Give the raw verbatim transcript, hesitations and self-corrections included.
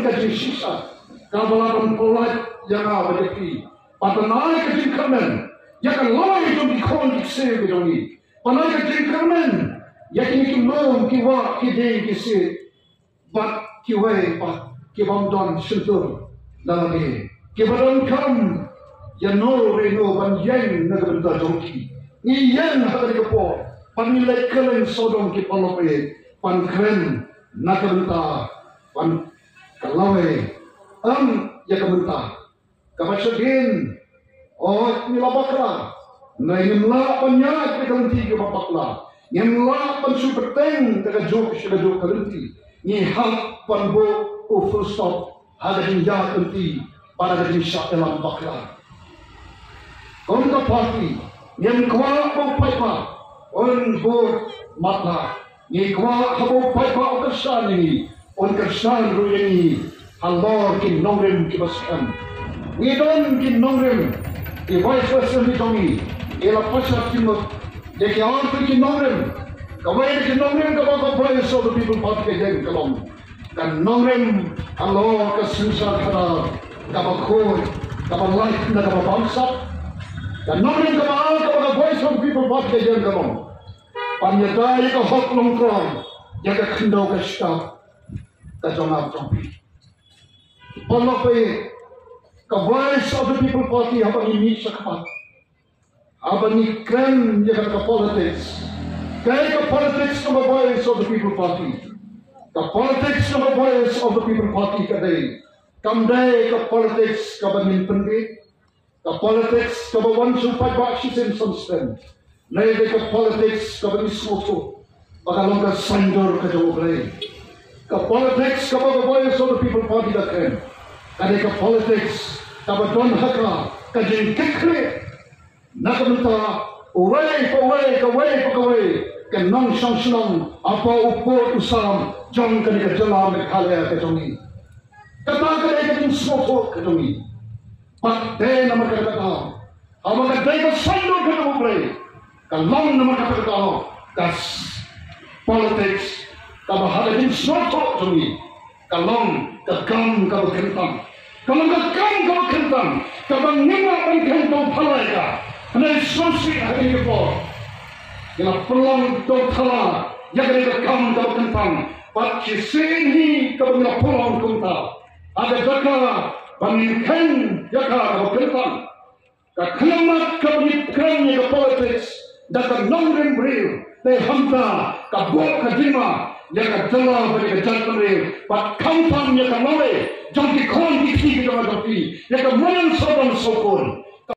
ka jingshisha kaba la ban pyllait ïa nga bad ïa phi. Bad ban ai ka jingkyrmen ïa ka lawei jong ki khun ki ksiew ki jong ngi. Ban ai ka jingkyrmen ïa kine ki lum, ki wah, ki dieng, ki siej. Bad kiwei pat ki bym don shyntur na lade, kiba donkam ïa no re no ban ïeng na ka bynta jong ki. Ngi ïeng ha kane ka por ban ngi leit kylleng sawdong ki paralok, ban kren na ka bynta ban ka lawei, em ïa ka bynta kaba shadien. O, ngi la bakla. Ngi ngim lah ban ïaid ïa ka lynti kaba bakla. Ngim lah ban shu bteng da ka juk sha ka juk ka lynti. Ngi hap ban buh u full stop ha ka jingïaid lynti bad ha ka jingshah ïalam bakla. Kum ka party ngim kwah ba u paidbah un bud matlah. Ngi kwah haba u paidbah u kyrshan ïa ngi, un kyrshan ruh ïa ngi halor ki nongrim kiba skhem. Ngi don ki nongrim, ki vice president jong ngi, ngi la pynshai jingmut ïa ki arphew ki nongrim. Kawei na ki nongrim kaba ka Voice of the People Party ka ïeng ka long ka nongrim halor ka synshar khadar kaba khuid, kaba lait na kaba bamsap. Ka nongrim kaba ar kaba ka Voice of the People Party ka ïeng ka long ban ïada ïa ka hok longkor ïa ka khyndew ka shyiap ka jong nga jong phi. Paralok, ka Voice of the People Party, haba ngi mih shakhmat, haba ngi kren ïa ka politics, ka ka politics ka Voice of the People Party, ka politics ka Voice of the People Party ka dei, kam dei ka politics kaba ngin pynbeit, ka politics kaba wan shu paidbah shisien san snem. Ngi dei ka politics kaba ngi sngewthuh ba ka long ka saiñdur ka jong U Blei. Ka politics kaba ka Voice of the People Party ka kren, ka dei ka politics kaba don ha ka ka jingkitkhlieh na ka bynta uwei pa uwei, kawei pa kawei ka nongshong shnong, hapoh u pud u sam jong kane ka jylla Meghalaya ka jong ngi. Kata ka dei ka jingsngewthuh ka jong ngi. Bad dei namar kata ka daw, haba ka dei ka saiñdur ka jong U Blei, ka long namar kata ka daw ka s-, politics kaba ha ka jingsngewthuh jong ngi ka long ka kam kaba kyntang. Ka long ka kam kaba kyntang kaba ngim lah ban khein tang phalai ka. Hynrei sngewsih ha kane ka por ngi la pynlong tang phalai ïa kane ka kam kaba kyntang. Bad shisien hi kaba ngi la pynlong kumta, ha ka jaka ba ngin khein ïa ka kaba kyntang, ka khyllipmat kaba ngi kren ïa ka politics da ka nongrim briew, dei hangta ka buh ka jingma ïa ka jylla bad ïa ka jaitbynriew, bad khamtam ïa ka lawei jong ki khun ki kti ki jong nga jong phi, ïa ka mynnin sawdong sawkun.